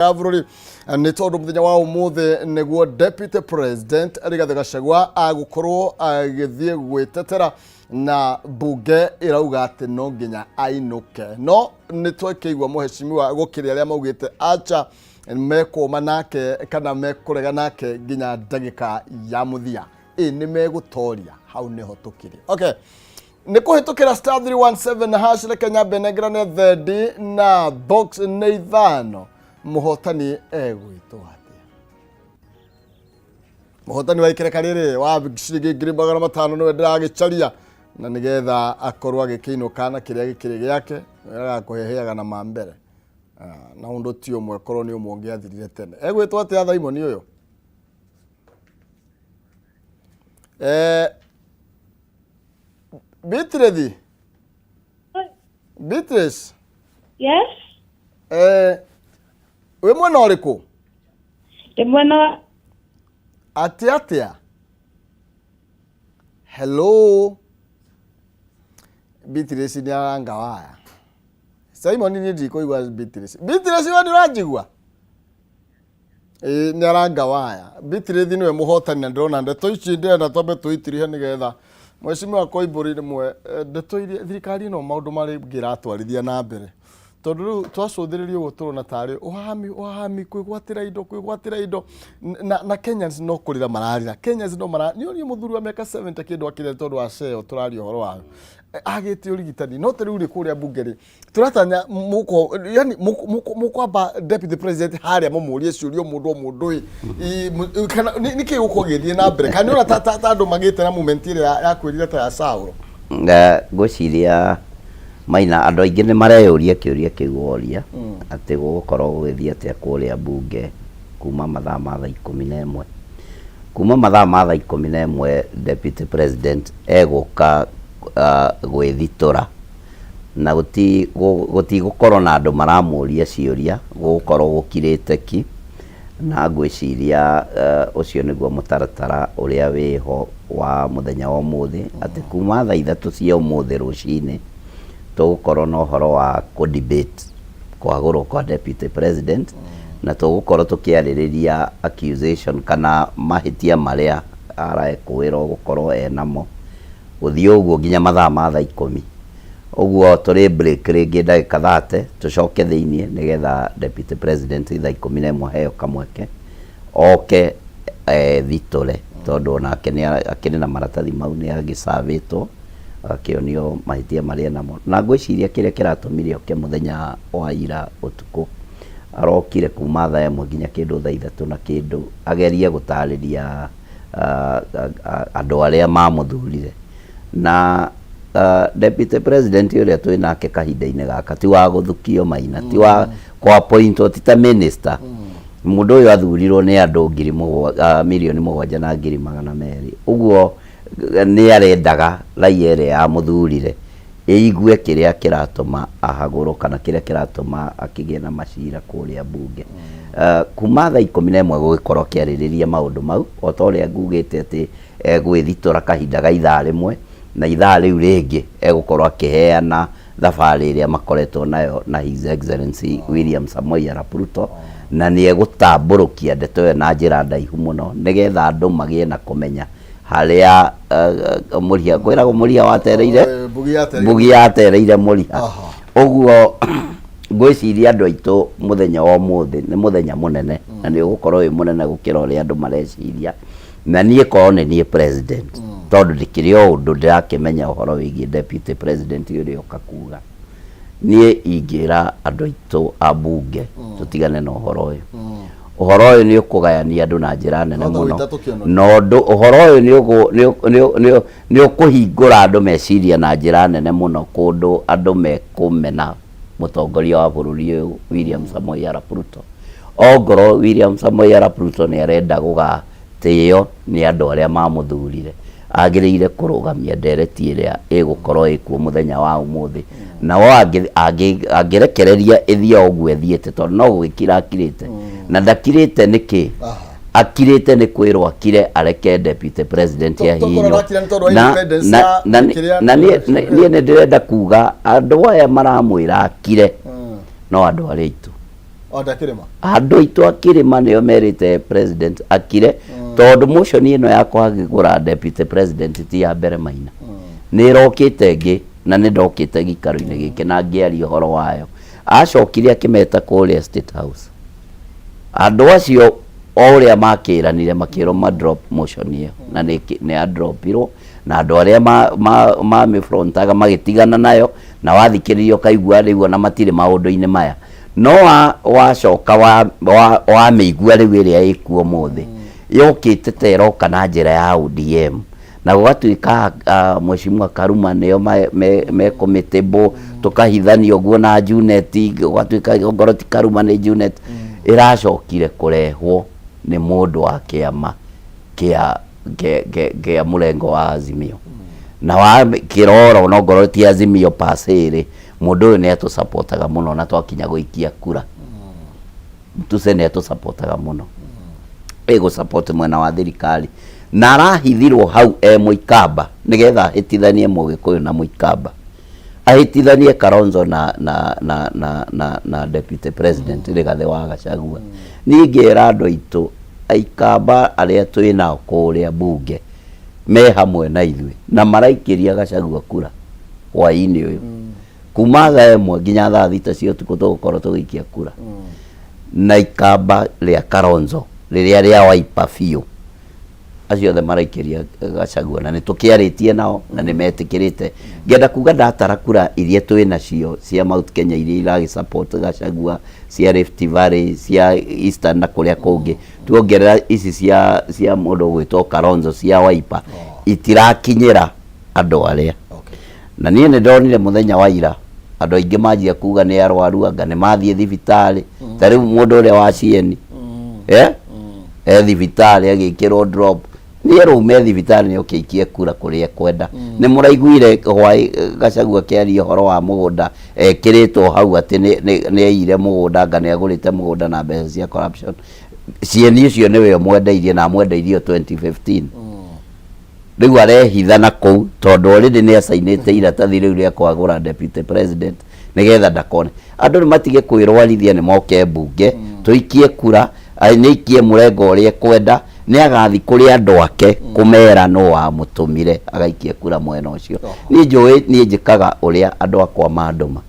Ya bũrũri nĩ tondũ mũthenya wa ũmũthĩ nĩguo Deputy President Rigathĩ Gachagua agũkorwo agĩthiĩ gwĩtetera na mbunge ĩrauga atĩ no nginya ainũke. No nĩ twakĩigua mũheshimiwa gũkĩrĩ arĩa maugĩte acha mekũma nake kana mekũrega nake nginya ndagĩka ya mũthia. Ĩ nĩ megũtoria? Hau nĩho tũkĩrĩ. Okay, nĩ kũhĩtũkĩra star 317 hash. Reke nyambe nengerane thendi na box nĩ ithano. Mũhotani egwĩtwo atĩa? Mũhotani wa ikereka rĩrĩ wa ciringi 500,000 nĩwe ndĩragĩcaria na nĩgetha akorwo agĩkĩinũka na kĩrĩa gĩkĩrĩ gĩake agakũheheaga na ma mbere. Ah, na ũndũ ti ũmwe korwo nĩ ũmwe ũngĩathirire tene. Egwĩtwo atĩa Thaimoni ũyũ? Beatrice. Beatrice. Yes. Wĩ mwena ũrĩkũ? Ndĩ mwena wa Atĩ atĩa? Hello. Beatrice nĩ aranga waya. Simon, niĩ ndikũigua Beatrice. Beatrice, we nĩ ũranjigua? Ĩĩ, nĩ aranga waya. Beatrice nĩwe mũhotani na ndĩrona ndeto ici ndĩrenda twambe tũitirihe nĩgetha Mheshimiwa Koimbũri rĩmwe ndeto iria thirikari ĩno maũndũ marĩa ĩratwarithia na mbere, tondũ rĩu twacũthĩrĩria ũguo tũrona tarĩ ũhahami, ũhahami, kwĩgwatĩra indo, kwĩgwatĩra indo na Kenyans no kũrĩra mararĩra. Kenyans no mara nĩ ũrie mũthuri wa mĩaka 70 kĩndũ akĩrĩa tondũ wa ceo tũraria ũhoro wayo agĩte ũrigitani. No ta rĩu rĩ, kũrĩa mbunge rĩ, turatanya muko yani mukwamba Deputy President haria mumurie ciurio mundu o mundu ĩ kana nĩ kĩ gũkorwo gĩthiĩ na mbere, kana nĩ ũrona ta andũ magĩte na moment ĩrĩa ya kwĩrira ta ya Saũlũ? Ngwĩciria Maina, andũ aingĩ nĩ mareyũria kĩũria kĩu woria, atĩ gũgũkorwo gũgĩthiĩ atĩa kũrĩa mbunge kuma mathaa ma thaa 11. Kuma mathaa ma thaa 11 Deputy President egũka gwĩthitũra na gũtigũkorwo na andũ maramũria ciũria, gũgũkorwo gũkirĩte ki, na ngwĩciria ũcio nĩguo mũtaratara ũrĩa wĩho wa mũthenya wa ũmũthĩ, atĩ kuma thaa 3 cia ũmũthĩ rũcinĩ tũgũkorwo na ũhoro wa kũ debate kũhagũrwo kwa Deputy President, na tũgũkorwo tũkĩarĩrĩria accusation kana mahĩtia marĩa arekũĩrwo gũkorwo enamo, gũthiĩ ũguo nginya mathaa ma thaa 10. Ũguo tũrĩ break rĩngĩ ndagĩka 30, tũcoke thĩiniĩ nĩgetha Deputy President thaa 11 aheo kamweke oke ethitũre, tondũ onake nĩ akĩrĩ na maratathi mau, nĩ agĩcabĩtwo agakĩonio mahĩtia marĩa enamo. Na ngwĩciria kĩrĩa kĩratũmire oke mũthenya wa ira ũtukũ, arokire kuma thaa 1 nginya kĩndũ thaa 3 na kĩndũ, agerie gũtarĩria andũ arĩa mamũthurire. Na Deputy President ũrĩa twĩ nake kahinda-inĩ gaka ti wa gũthukio, Maina, ti wa kũ appointwo, ti ta minister. Mũndũ ũyũ athurirwo nĩ andũ 7,200,000. Ũguo nĩ arendaga raia ĩrĩa yamũthurire ĩigue kĩrĩa kĩratũma ahagũrwo kana kĩrĩa kĩratũma akĩgĩe na macira kũrĩa mbunge. Kuma thaa 11 gũgĩkorwo akĩarĩrĩria maũndũ mau, o ta ũrĩa ngugĩte atĩ egwĩthitũra kahinda ga ithaa rĩmwe, na ithaa rĩu rĩngĩ egũkorwo akĩheana thabarĩ ĩrĩa makoretwo nayo na His Excellency William Samoei Arap Ruto, na nĩ egũtambũrũkia ndeto ĩyo na njĩra ndaihu mũno nĩgetha andũ magĩe na kũmenya harĩa mũriha kwĩragwo mũriha watereire. Mbugi yatereire. Mbugi yatereire mũriha. Ũguo ngwĩciria andũ aitũ, mũthenya wa ũmũthĩ nĩ mũthenya mũnene na nĩ ũgũkorwo wĩ mũnene gũkĩra ũrĩa andũ mareciria. Na niĩ korwo nĩ niĩ president, tondũ ndĩkĩrĩ o ũndũ ndĩrakĩmenya ũhoro wĩgiĩ Deputy President ũrĩa ũka kuga, niĩ ingĩra andũ aitũ a mbunge tũtigane na ũhoro ũyũ. Ũhoro ũyũ nĩ ũkũgayania andũ na njĩra nene No mũno gwĩta tũkĩonwo. Na ũndũ ũhoro ũyũ nĩ ũkũhingũra andũ meciria na njĩra nene mũno, kũndũ andũ mekũmena mũtongoria wa bũrũri ũyũ William Samoei Arap Ruto. Ongorwo William Samoei Arap Ruto nĩ arenda gũgatĩo nĩ andũ arĩa mamũthurire, agĩrĩire kũrũgamia ndereti ĩrĩa ĩgũkorwo ĩkuo mũthenya wa ũmũthĩ. Nao angĩrekereria ĩthiĩ o ũguo ĩthiĩte, tondũ no gũgĩkira akirĩte, na ndakirĩte nĩkĩ? Akirĩte nĩ kwĩrwo akire areke Deputy President Tokorwo ahihinywo. arakira nĩ tondũ wa independence ya kĩrĩa- Na niĩ nĩ ndĩrenda kuga andũ aya maramwĩra akire no andũ arĩa aitũ. O ndakĩrĩma. Andũ aitũ a kĩrĩma nĩo merĩte president akire, tondũ motion ĩno ya kwagũra deputy president ti ya mbere Maina, nĩ ĩrokĩte ĩngĩ, na nĩ ndokĩte gĩikaro-inĩ gĩkĩ na ngĩaria ũhoro wayo. Acokire akĩmeta kũrĩa State House, andũ acio o ũrĩa makĩranire, makĩrwo ma drop motion ĩyo, na nĩ yadropirwo, na andũ arĩa mamĩfrontaga magĩtigana nayo, na wathikĩrĩria ũkaigua rĩu ona matirĩ maũndũ-inĩ maya. No wacoka wamĩigua rĩu ĩrĩa ĩkuo ũmũthĩ, yokĩte ta ĩroka na njĩra ya ODM, na gũgatuĩka Mheshimiwa Karuma nĩo mekũmĩtĩmbũ, tũkahithania ũguo na Junet, gũgatuĩka ongorwo ti Karuma nĩ Junet. Ĩracokire kũrehwo nĩ mũndũ wa kĩama kĩa mũrengo wa Azimio, na wa kĩrora onongorwo ti Azimio per se rĩ, mũndũ ũyũ nĩ atũsapotaga mũno, na twakinya gũikia kura Mtuse nĩ atũsapotaga mũno, ĩgũ mwena wa thirikari, na arahithirwo hau e Mũikamba nĩgetha ahĩtithanie Mũgĩkũyũ na Mũikamba, ahĩtithanie Kalonzo na deputy president Rigathĩ wa Gachagua. Niĩ ngĩra andũ aitũ Aikamba arĩa twĩ nao kũrĩa bunge me hamwe na ithuĩ na maraikĩria Gachagua kura hwaĩ-inĩ ũyũ, kuma thaa 1 nginya thaa 6 cia ũtukũ tũgũkorwo tũgĩikia kura, na ikamba rĩa Kalonzo rĩrĩa rĩa Wiper biũ, acio othe maraikĩria Gachagua, na nĩ tũkĩarĩtie nao na nĩ metĩkĩrĩte. Ngenda kuga ndatara kura iria twĩ nacio cia Mount Kenya iria iragĩ support Gachagua, cia Rift Valley, cia Eastern na kũrĩa kũngĩ, tuongerera ici cia mũndũ ũgwĩtwo Kalonzo cia Wiper, itirakinyĩra andũ arĩa. Na niĩ nĩ ndonire mũthenya wa ira andũ aingĩ manjia kuga nĩ arwaru, anga nĩ mathiĩ thibitarĩ. Ta rĩu mũndũ ũrĩa wa cieni e thibitarĩ agĩkĩrwo drop, nĩ erwo ume thibitarĩ nĩ oke aikie kura kũrĩa ekwenda. Nĩ mũraiguire hwaĩ Gachagua akĩaria ũhoro wa mũgũnda ekĩrĩtwo hau atĩ nĩ aiyire mũgũnda, anga nĩ agũrĩte mũgũnda na mbeca cia corruption. Cieni ũcio nĩwe ũmwendeirie, na amwendeirie o 2015. Rĩu arehitha na kũu tondũ already nĩ acainĩte iratathi rĩu rĩa kwagũra deputy president nĩgetha ndakone. Andũ nĩ matige kwĩrwarithia, nĩ moke mbunge tũikie kura, nĩ aikie mũrengo ũrĩa ekwenda, nĩ agathi kũrĩ andũ ake kũmera no wamũtũmire agaikie kura mwena ũcio. Niĩ njũĩ niĩ njĩkaga ũrĩa andũ akwa mandũma.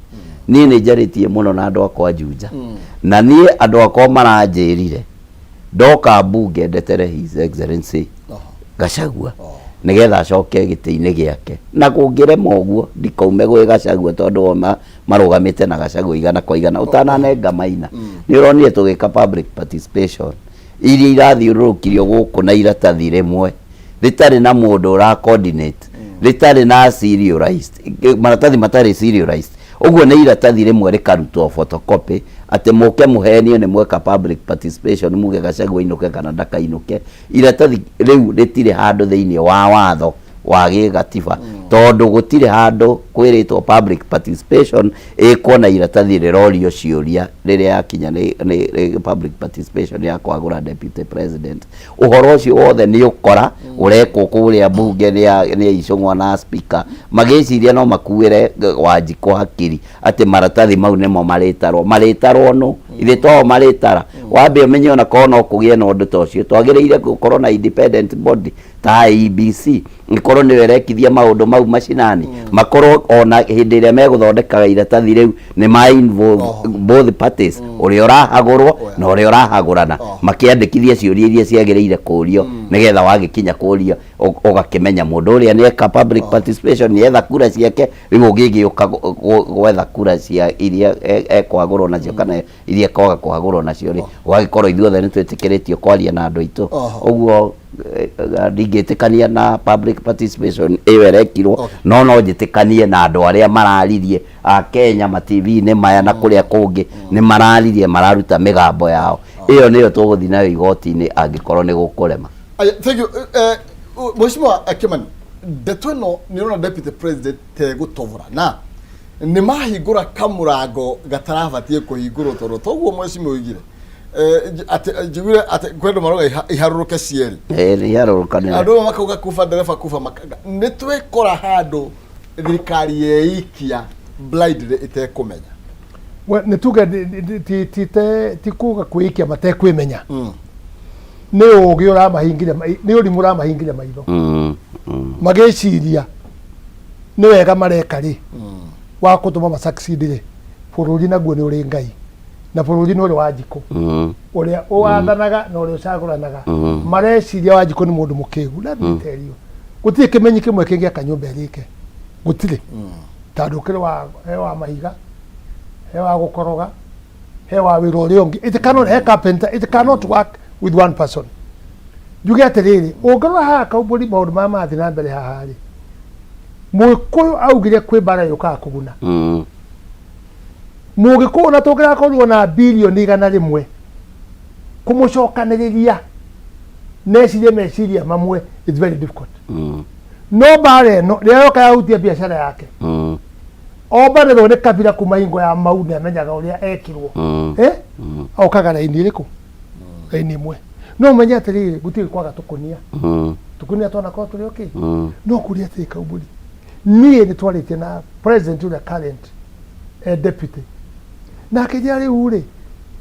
Niĩ nĩ njarĩtie mũno na andũ akwa Juja, na niĩ andũ akwa maranjĩrire ndoka mbunge ndetere His Excellency Gachagua nigetha acoke gĩtĩ-inĩ gĩake, na kũngĩrema ũguo ndikaume gwĩ Gachagua, tondũ o marũgamĩte na Gachagua igana kwa igana. Ũtananenga Maina, nĩ ũronire tũgĩka public participation iria irathiũrũrũkirio gũkũ na iratathi rĩmwe rĩtarĩ na mũndũ ũra coordinate, rĩtarĩ na serialized, maratathi matarĩ serialized. Ũguo nĩ iratathi rĩmwe rĩkarutwo photocopy atĩ mũke mũhenio nĩ mweka public participation, muge Gachagua ainũke kana ndakainũke. Iratathi rĩu rĩtirĩ handũ thĩinĩ wa watho wa gĩgatiba, tondũ gũtirĩ handũ kwĩrĩtwo public participation ĩkwo na iratathi rĩrorio ciũria rĩrĩa yakinya nĩ public participation ya kwagũra deputy president. Ũhoro ũcio wothe nĩ ũkora ũrekwo kũrĩa mbunge nĩ Icũng'wa na speaker, magĩciria no makuĩre Wanjikũ hakiri atĩ maratathi mau nĩmo marĩtarwo. Marĩtarwo nũ? Ithe to marĩtara. Wambe ũmenye ona korwo no kũgĩe na ũndũ ta ũcio, twagĩrĩire gũkorwo na independent body ta IEBC, ĩkorwo nĩyo ĩrekithia maũndũ mau macinani, makorwo ona hĩndĩ ĩrĩa megũthondekaga iratathi rĩu nĩ ma involve both parties, ũrĩa ũrahagũrwo na ũrĩa ũrahagũrana, makĩandĩkithia ciũria iria ciagĩrĩire kũrio, nĩgetha wagĩkinya kũria ũgakĩmenya mũndũ ũrĩa nĩ eka public participation, nĩ etha kura ciake. Rĩu ũngĩgĩũka gwetha kura cia iria ekwagũrwo nacio kana iria kwaga kũhagũrwo nacio rĩ, ũgagĩkorwo ithuothe nĩ twĩtĩkĩrĩtio kwaria na andũ aitũ. Ũguo ndingĩtĩkania na public participation ĩyo ĩrekirwo, no njĩtĩkanie na andũ arĩa mararirie a Kenya ma TV-inĩ maya na kũrĩa kũngĩ, nĩ mararirie, mararuta mĩgambo yao. Ĩyo nĩyo tũgũthiĩ nayo igoti-inĩ angĩkorwo nĩ gũkũrema. Aya, thank you. Mheshimiwa Kimani, ndeto ĩno nĩ ũrona deputy president tegũtobora na nĩ mahingũra kamũrango gatarabatiĩ kũhingũrwo, tondũ toguo mheshimiwa oigire, atĩ njiguire atĩ kwĩ andũ marauga iharũrũke cierĩ. Ĩ, iharũrũkanĩre. Andũ amwe makauga kuba ndereba kuba nĩ twekora handũ thirikari yeikia blindly ĩtekũmenya. We, nĩ tuge ti kuga kwĩikia matekwĩmenya, nĩ ũgĩ ũramahingire nĩ ũrimũ ũramahingire maitho. Magĩciria nĩ wega mareka rĩ wa gũtũma ma succeed rĩ, bũrũri naguo nĩ ũrĩ Ngai na bũrũri nĩ ũrĩ Wanjikũ ũrĩa ũwathanaga na ũrĩa ũcagũranaga. Mareciria Wanjikũ nĩ mũndũ mũkĩgu. Let me tell you, gũtirĩ kĩmenyi kĩmwe kĩngĩaka nyũmba ĩrĩke, gũtirĩ, tondũ kĩrĩ wa he wa mahiga, he wa gũkoroga, he wa wĩra ũrĩa ũngĩ. It cannot, he carpenter, it cannot work with one person. Njuge atĩrĩrĩ, ũngĩrora haha Kaumbũri, maũndũ marĩa marathiĩ na mbere haha rĩ, Mũgĩkũyũ augire kwĩ mbara yũkaga kũguna. Mũgĩkũyũ na tũngĩrakorirwo na bilioni 100 kũmũcokanĩrĩria necirie meciria mamwe, it's very difficult. No mbara ĩno rĩrĩa yoka yahutia biacara yake, ombanĩrwo nĩ kabira kuma hingo ya mau, nĩ amenyaga ũrĩa ekirwo. Eh? Okaga raini ĩrĩkũ? Raini ĩmwe. No ũmenye atĩrĩrĩ, gũtirĩ kwaga tũkũnia. Tũkũnia twanakorwo tũrĩ okay. No kũria atĩrĩ, Kaumbũri, niĩ nĩ twarĩtie na president ũrĩa current deputy, na akĩnjĩra rĩu rĩ,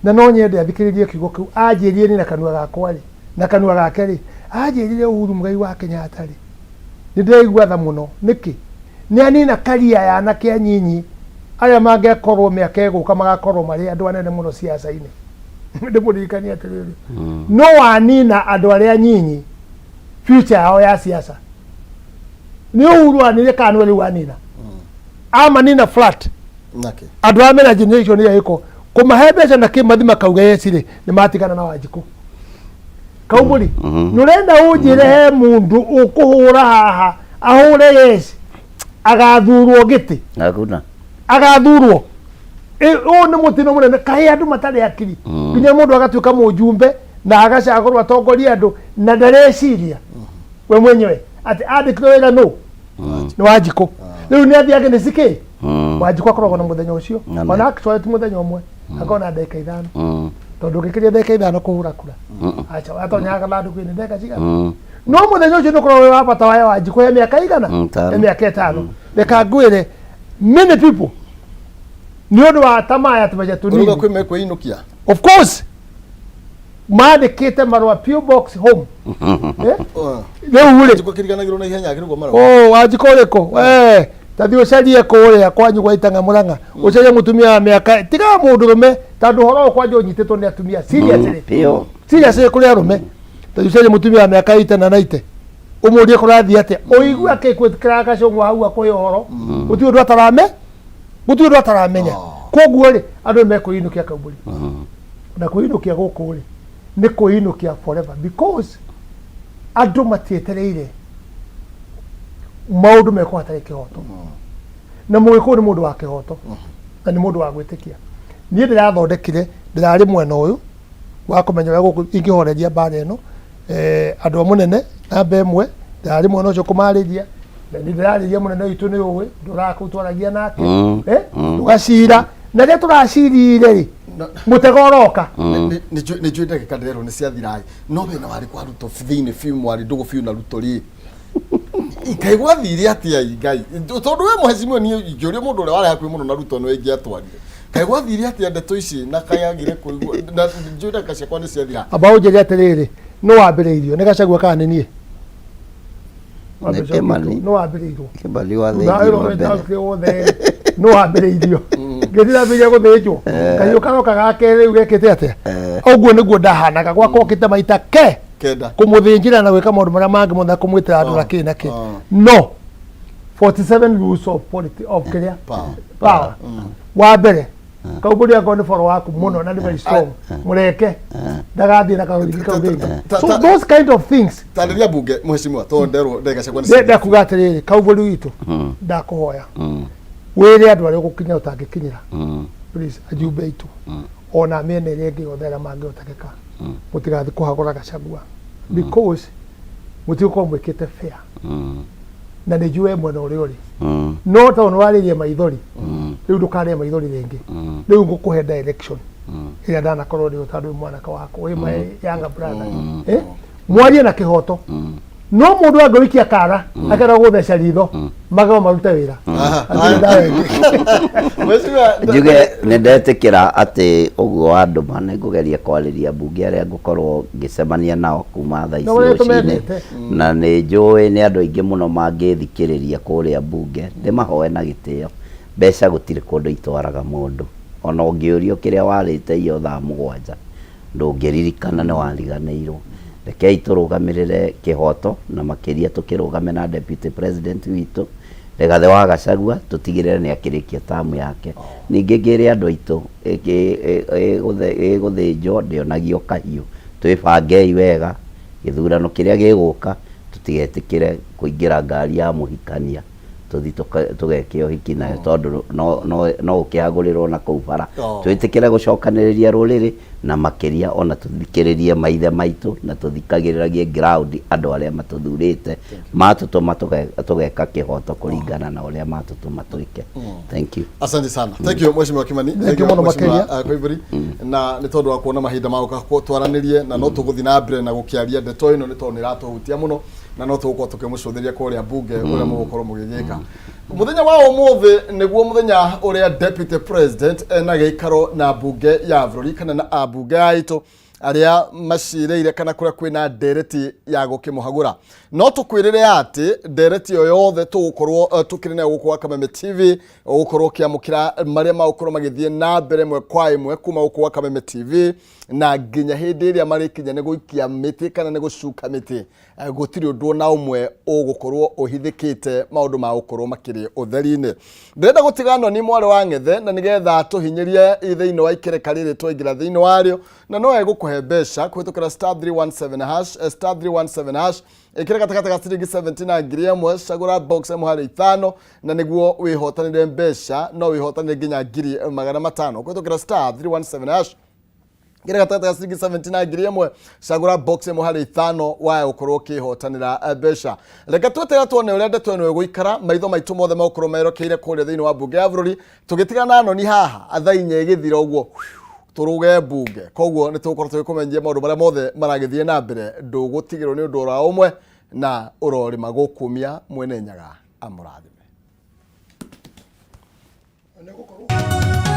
na no nyende athikĩrĩrie kiugo kĩu anjĩrire niĩ na kanua gakwa rĩ, na kanua gake rĩ, anjĩrire Uhuru Muigai wa Kenyatta rĩ, nĩ ndĩraigua tha mũno. Nĩkĩ? Nĩ anina karia ya anake anyinyi arĩa mangĩakorwo mĩaka ĩgũka magakorwo marĩ andũ anene mũno siasa-inĩ. Ndĩmũririkanie atĩrĩrĩ, no wanina andũ arĩa anyinyi future yao ya siasa. Nĩ Uhuru anire kana nĩwe rĩu anina amanina flat? Nake. Andũ arĩa mena generation ĩrĩa ĩko kũmahe mbeca na kĩmathi makauga yes rĩ, nĩ matigana na Wanjikũ. Kaumbũri, nĩ ũrenda ũnjĩre he mũndũ ũkũhũra haha ahũre yes agathurwo gĩtĩ? Hakuna. Agathurwo. Ũyũ nĩ mũtino mũnene. Kaĩ andũ matarĩ akiri nginya mũndũ agatuĩka mũjumbe na agacagũrwo atongorie andũ na ndareciria we mwenyewe atĩ andĩkirwo wĩra nũ nĩ Wanjikũ. Rĩu nĩ athiange nĩ cikĩ. Wanjikũ akoragwo na mũthenya ũcio. Ona actually ti mũthenya ũmwe, akoragwo na ndagĩka 5, tondũ ũngĩkĩria ndagĩka 5 kũhũra kura, acha atonyaga gathandũkũ-inĩ ndagĩka cigana. No mũthenya ũcio nĩ ũkoragwo wĩ wa bata wa Wanjikũ ya mĩaka igana. 5. Ya mĩaka 5. Reka ngwĩre, many people nĩ ũndũ wa tamaa ya tũbeca Ũruga tũnini. Kwĩ mekwĩinũkia. Of course, mandĩkĩte marũa PO box home. Eh? Rĩu rĩ. Njikũ kĩriganagĩrwo na ihenya akĩrugwo marũa. Oh, Wanjikũ ũrĩkũ? We tathi ũcarie kũrĩa kwanyu gwa Itang'a Mũrang'a, ũcarie mũtumia wa mĩaka, tiga mũndũrũme, tondũ ũhoro ũyũ kwanja ũnyitĩtwo nĩ atumia seriously. Biũ. Seriously, kũrĩ arũme. Tathi ũcarie mũtumia wa mĩaka 80 na 90, ũmũrie kũrathiĩ atĩa, ũigue akĩkwĩtĩkĩra gacũng'wa hau akũhe ũhoro. Gũtirĩ ũndũ ataramenya. Koguo rĩ, andũ nĩ mekwĩinũkia, Kaumbũri, na kwĩinũkia gũkũ rĩ, nĩ kwĩinũkia forever, because andũ matietereire maũndũ mekwo hatarĩ kĩhoto, na Mũgĩkũyũ nĩ mũndũ wa kĩhoto na nĩ mũndũ wa gwĩtĩkia. Niĩ ndĩrathondekire, ndĩrarĩ mwena ũyũ wa kũmenya ũrĩa gũkũ ingĩhoreria mbara ĩno. Andũ a mũnene namba ĩmwe, ndĩrarĩ mwena ũcio kũmarĩria, na nĩ ndĩrarĩria mũnene witũ, nĩ ũĩ ndũraga kũu twaragia nake. Tũgacira, na rĩrĩa tũracirire rĩ, mũtego ũroka. Nĩ njũĩ ndagĩka ndĩrerwo nĩ ciathira, no wĩna warĩ kwa Ruto thĩinĩ biũ, mwarĩ ndũgũ biũ na Ruto rĩ, kaĩ gwathire atĩa? Ngai, tondũ we mheshimiwa, niĩ ingĩũria mũndũ ũrĩa warĩ hakuhĩ mũno na Ruto nĩwe ingĩatwarire. Kaĩ gwathire atĩa ndeto ici na kaĩ agire kũigua? Na njũĩ ndagĩka ciakwa nĩ ciathira. Amba ũnjĩre atĩrĩrĩ, nĩ wambĩrĩirio nĩ Gachagua kana nĩ niĩ? Nĩ Kĩmani. Nĩ wambĩrĩirio. Kĩmani wathĩnjirwo mbere. Wothe nĩ wambĩrĩirio, ngĩthirambĩria gũthĩnjwo kahiũ karoka gake rĩu gekĩte atĩa? Ũguo nĩguo ndahanaga gwakwa, okĩte maita ke 9. Kũmũthĩnjĩra na gwĩka maũndũ marĩa mangĩ mothe na kũmwĩtĩra andũ na kĩ na kĩ. No 47 rules of politics of kĩrĩa. Power. Power wa mbere, Kaumbũri, akorwo nĩ boro waku mũno na nĩ very strong, mũreke ndagathiĩ na karũrigi kau rĩngĩ. So those kind of things. Tarĩria mbunge, mheshimiwa, tondũ nderwo ndagĩka ciakwa nĩ ciathira. Ndakuga atĩrĩrĩ, Kaumbũri witũ, ndakũhoya wĩre andũ arĩa ũgũkinya ũtangĩkinyĩra, please, ajumbe aitũ ona mĩena ĩrĩa ĩngĩ yothe arĩa mangĩhotekeka, mũtigathiĩ kũhagũra Gachagua, because mũtigũkorwo mwĩkĩte fair. Na nĩ njũĩ mwena ũrĩa ũrĩ, no tondũ nĩ warĩrie maithori rĩu, ndũkarĩe maithori rĩngĩ. Rĩu ngũkũhe direction ĩrĩa ndanakorwo ndĩyo, tondũ wĩ mwanake wakwa, wĩ my younger brother. Mwarie na kĩhoto. No mũndũ angĩgũikia kara akenda gũgũtheca ritho, magego marute wĩra. Hatirĩ ndawa ĩngĩ. Mheshimiwa, Njuge nĩ ndetĩkĩra atĩ ũguo wandũma nĩ ngũgeria kwarĩria mbunge arĩa ngũkorwo ngĩcemania nao kuma thaa ici Na ũrĩa rũcinĩ. tũmendete. Na nĩ njũĩ nĩ andũ aingĩ mũno mangĩthikĩrĩria kũrĩa mbunge, ndĩmahoe na gĩtĩo. Mbeca gũtirĩ kũndũ itwaraga mũndũ. Ona ũngĩũrio kĩrĩa warĩte iyo thaa 7 ndũngĩririkana, nĩ wariganĩirwo. Rekei tũrũgamĩrĩre kĩhoto, na makĩria tũkĩrũgame na deputy president witũ Rigathĩ wa Gachagua, tũtigĩrĩre nĩ akĩrĩkia tamu yake. Ningĩ ngĩre andũ aitũ, ĩgũthĩnjwo ndĩonagio kahiũ. Twĩbangei wega, gĩthurano kĩrĩa gĩgũka tũtigetĩkĩre kũingĩra ngari ya mũhikania tũthi tũgeke ũhiki nayo, tondũ no ũkĩhagũrĩrwo na kũu bara. Twĩtĩkĩre gũcokanĩrĩria rũrĩrĩ, na makĩria ona tũthikĩrĩrie maithe maitũ na tũthikagĩrĩragie ground andũ arĩa matũthurĩte matũtũma tũgeka kĩhoto kũringana na ũrĩa matũtũma twĩke. Thank you. Asante sana. Thank you, Mheshimiwa Kimani. Thank you mũno Mheshimiwa, makĩria. Koimburi. Na nĩ tondũ wa kuona mahinda ma gũka twaranĩrie, na no tũgũthiĩ na mbere na gũkĩaria ndeto ĩno nĩ tondũ nĩ ĩratũhutia mũno, na no tũgũkorwo tũkĩmũcũthĩria kũrĩa mbunge ũrĩa mũgũkorwo mũgĩgĩka. Mũthenya wa ũmũthĩ nĩguo mũthenya ũrĩa deputy president ena gĩikaro na mbunge ya bũrũri kana na ambunge aitũ arĩa macirĩire kana kũrĩa kwĩna ndereti ya gũkĩmũhagũra. No tũkwĩrĩre atĩ ndereti ĩyo yothe tũgũkorwo tũkĩrĩ nayo gũkũ gwa Kameme TV, ũgũkorwo ũkĩamũkĩra marĩa magũkorwo magĩthiĩ na mbere ĩmwe kwa ĩmwe kuma gũkũ gwa Kameme TV, na nginya hĩndĩ ĩrĩa marĩkinya nĩ gũikia mĩtĩ kana nĩ gũcuka mĩtĩ, gũtirĩ ũndũ ona ũmwe ũgũkorwo ũhithĩkĩte, maũndũ ma gũkorwo makĩrĩ ũtheri-inĩ. Ndĩrenda gũtiga noni mwarĩ wa ng'ethe, na nĩgetha tũhinyĩrie thĩinĩ wa ikereka rĩrĩ twaingĩra thĩinĩ warĩo, na no egũkũhe mbeca kũhĩtũkĩra *317#, *317#. Ĩkĩra gatagatĩ ga ciringi 70 na 1000, cagũra box ĩmwe harĩ ithano, na nĩguo wĩhotanĩre mbeca. No wĩhotanĩre nginya 500,000 kũhĩtũkĩra *317#. Kĩrĩa gatagatĩ ga ciringi 70 na 1000, cagũra box ĩmwe harĩ ithano, waya gũkorwo ũkĩhotanĩra mbeca. Reke tweterera tuone ũrĩa ndeto ĩno ĩgũikara. Maitho maitũ mothe megũkorwo merekeire kũrĩa thĩinĩ wa mbunge ya bũrũri. Tũgĩtigana na noni haha thaa 4 ĩgĩthira ũguo tũrũge mbunge, koguo nĩ tũgũkorwo tũgĩkũmenyithia maũndũ marĩa mothe maragĩthiĩ na mbere. Ndũgũtigĩrwo nĩ ũndũ ora ũmwe, na ũrorĩma gũkumia mwene Nyaga amũrathime. Nĩ gũkorwo.